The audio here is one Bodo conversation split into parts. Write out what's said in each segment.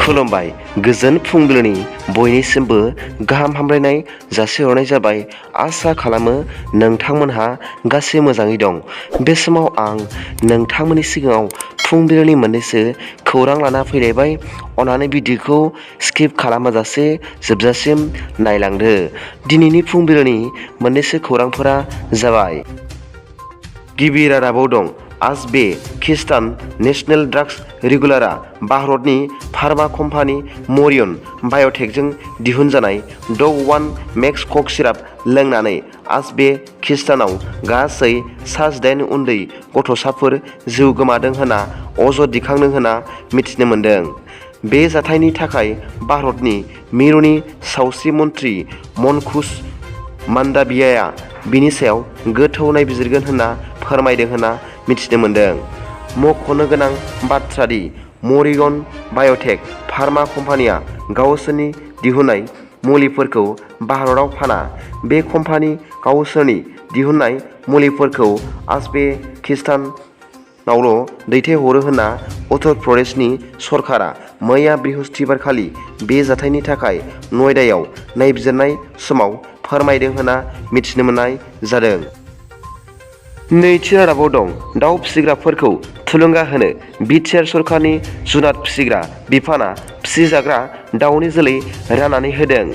खुलुमबाय गोजोन फुंबिलिनि बयनिसिमबो गाहाम हामलायनाय जासिहरनाय जाबाय। आसा खालामो नोंथांमोनहा गासै मोजाङै दं। बे समाव आं नोंथांमोननि सिगाङाव फुंबिलिनि मोननैसो खौरां लाना फैलायबाय। अन्नानै भिडिअखौ स्किप खालामाजासे जोबजासिम नायलांदो। दिनैनि फुंबिलिनि मोननैसो खौरांफोरा जाबाय। गिबि रादाबाव दं आजबे खृष्टान नेशनेल ड्राग्स रेगुलेटरा भारतनि फार्मा कम्पानि मरियन बाय'टेकजों दिहुनजानाय ड.1 मेक्स कक सिराप लोंनानै आजबे खृष्टानाव गासै 8 उन्दै गथ'साफोर जिउ गोमादों होनना अजद दिखांदों होनना मिथिनो मोन्दों। बे जाथायनि थाखाय भारतनि मिरुनि सावस्रि मन्त्रि मनकुश मान्डाभियाया बिनि सायाव गोथौ नायबिजिरगोन होनना फोरमायदों होनना मिथिनो मोन्दों। मख'नो गोनां बाथ्रा दि मरियन बाय'टेक फार्मा कम्पानिया गावसोरनि दिहुननाय मुलिफोरखौ भारताव फाना। बे कम्पानि गावसोरनि दिहुननाय मुलिफोरखौ आजबे खृष्टानावल' दैथायहरो होनना उत्तर प्रदेशनि सरकारा मैया बृहस्पतिबारखालि बे जाथायनि थाखाय नयदायाव नायबिजिरनाय समाव फोरमायदों होनना मिथिनो मोननाय जादों। नैथि रादाबाव दं दाउ फिसिग्राफोरखौ थुलुंगा होनो बिटिआर सरकारनि जुनार फिसिग्रा बिफाना फिसिजाग्रा दाउनि जोलै राननानै होदों।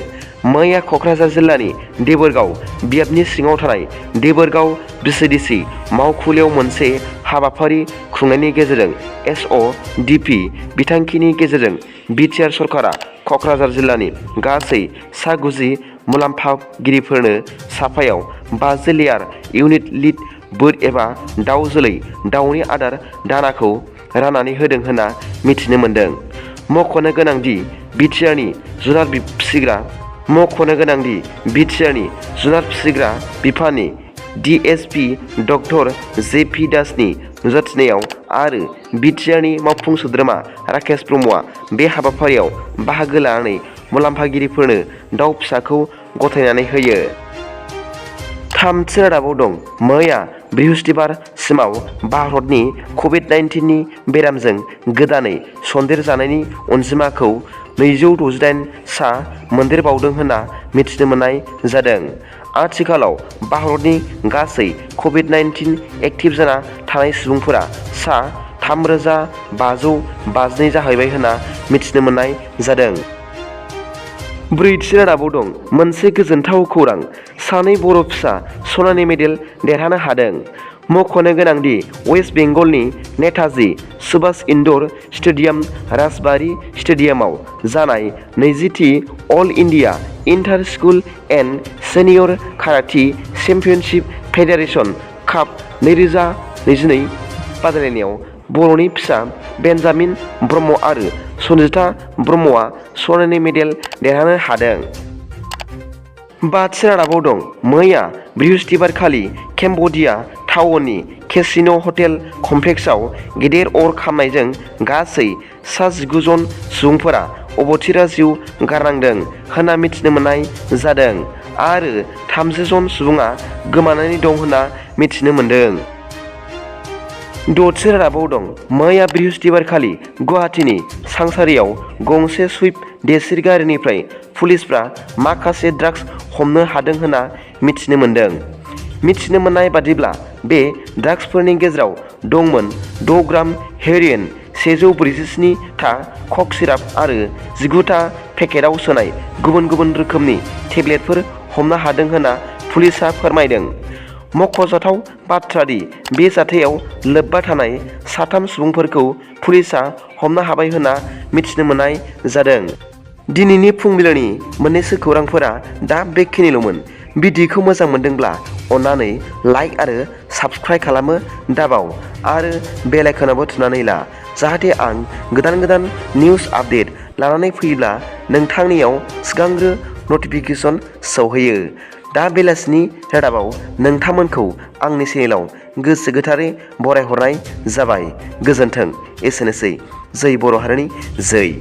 मैया क'क्राझार जिल्लानि देबोरगाव बियाबनि सिङाव थानाय देबोरगाव बिसिडिसि मावखुलियाव मोनसे हाबाफारि खुंनायनि गेजेरजों SODP बिथांखिनि गेजेरजों बिटिआर सरकारा क'क्राझार जिल्लानि गासै 90 मुलाम्फागिरिफोरनो साफायाव 50 लेयार इउनिट लिड बोर एबा दाउ जोलै दाउनि आदार दानाखौ राननानै होदों होनना मिथिनो मोन्दों। मख'नो गोनांदि बिटिआरनि जुनार फिसिग्रा बिफाननि DSP डक्टर JP दासनि नुजाथिनायाव आरो बिटिआरनि मावफुं सोद्रोमा राकेश ब्रह्मआ बे हाबाफारियाव बाहागो लानानै मुलाम्फागिरिफोरनो दाउ फिसाखौ गथायनानै होयो। थामथि रादाबाव दं मैया बृहस्पतिबारसिमाव भारतनि कभिड-19 बेरामजों गोदानै सन्देरजानायनि अनजिमाखौ 268 सा मोनदेरबावदों होनना मिथिनो मोननाय जादों। आथिखालाव भारतनि गासै कभिड-19 एक्टिभ जाना थानाय सुबुंफोरा सा 3552 जाहैबाय होनना मिथिनो मोननाय जादों। ब्रैथि रादाबाव दं मोनसे गोजोनथाव खौरां सानै बर' फिसा सनानि मेडेल देरहानो हादों। मख'नो गोनांदि वेस्ट बेंगलनि नेताजी सुभाष इनड'र स्टेडियाम राजबारी स्टेडियामाव जानाय 20थि all India inter school and senior karate championship federation cup 2022 बादायलायनायाव बर'नि फिसा बेन्जामिन ब्रह्म आरो सन्जिता ब्रह्मआ सनानि मेडेल देरहानो हादों। बाथि रादाबाव दं मैया बृहस्पतिबारखालि केम्ब'डिया टाउननि केसिन' हटेल कमप्लेक्सआव गेदेर अर खामनायजों गासै 19 जन सुबुंफोरा अबथिरा जिउ गारनांदों होनना मिथिनो मोननाय जादों आरो 30 जन सुबुङा गोमानानै दं होनना मिथिनो मोन्दों। द'थि रादाबाव दं मैया बृहस्पतिबारखालि गुवाहाटीनि सांसारियाव गंसे सुइफ्ट डिजायार गारिनिफ्राय पुलिसफ्रा माखासे ड्राग्स हमनो हादों होनना मिथिनो मोन्दों। मिथिनो मोननाय बादिब्ला बे ड्राग्सफोरनि गेजेराव दंमोन 6 ग्राम हेर'इन, 147 था कक सिराप आरो 19 था पेकेटआव सोनाय गुबुन गुबुन रोखोमनि टेब्लेटफोर हमनो हादों होनना पुलिसआ फोरमायदों। मख'जाथाव बाथ्रा दि बे जाथायाव लोब्बा थानाय 3 सुबुंफोरखौ पुलिसआ हमनो हाबाय होनना मिथिनो मोननाय जादों। दिनैनि फुंबिलिनि मोननैसो खौरांफोरा दा बेखिनिल'मोन। भिडिअखौ मोजां मोनदोंब्ला अन्नानै लाइक आरो साबस्क्राइब खालामनो दाबाव आरो बेल आइकनआवबो थुनानै ला जाहाथे आं गोदान निउस आपडेट लानानै फैयोब्ला नोंथांनियाव सिगांग्रो नटिफिकेसन सौहैयो। दा बेलासिनि रादाबाव नोंथांमोनखौ आंनि चेनेलाव गोसो गोथारै बरायहरनाय जाबाय। गोजोन्थों। एसेनोसै। जै बर' हारिनि जै।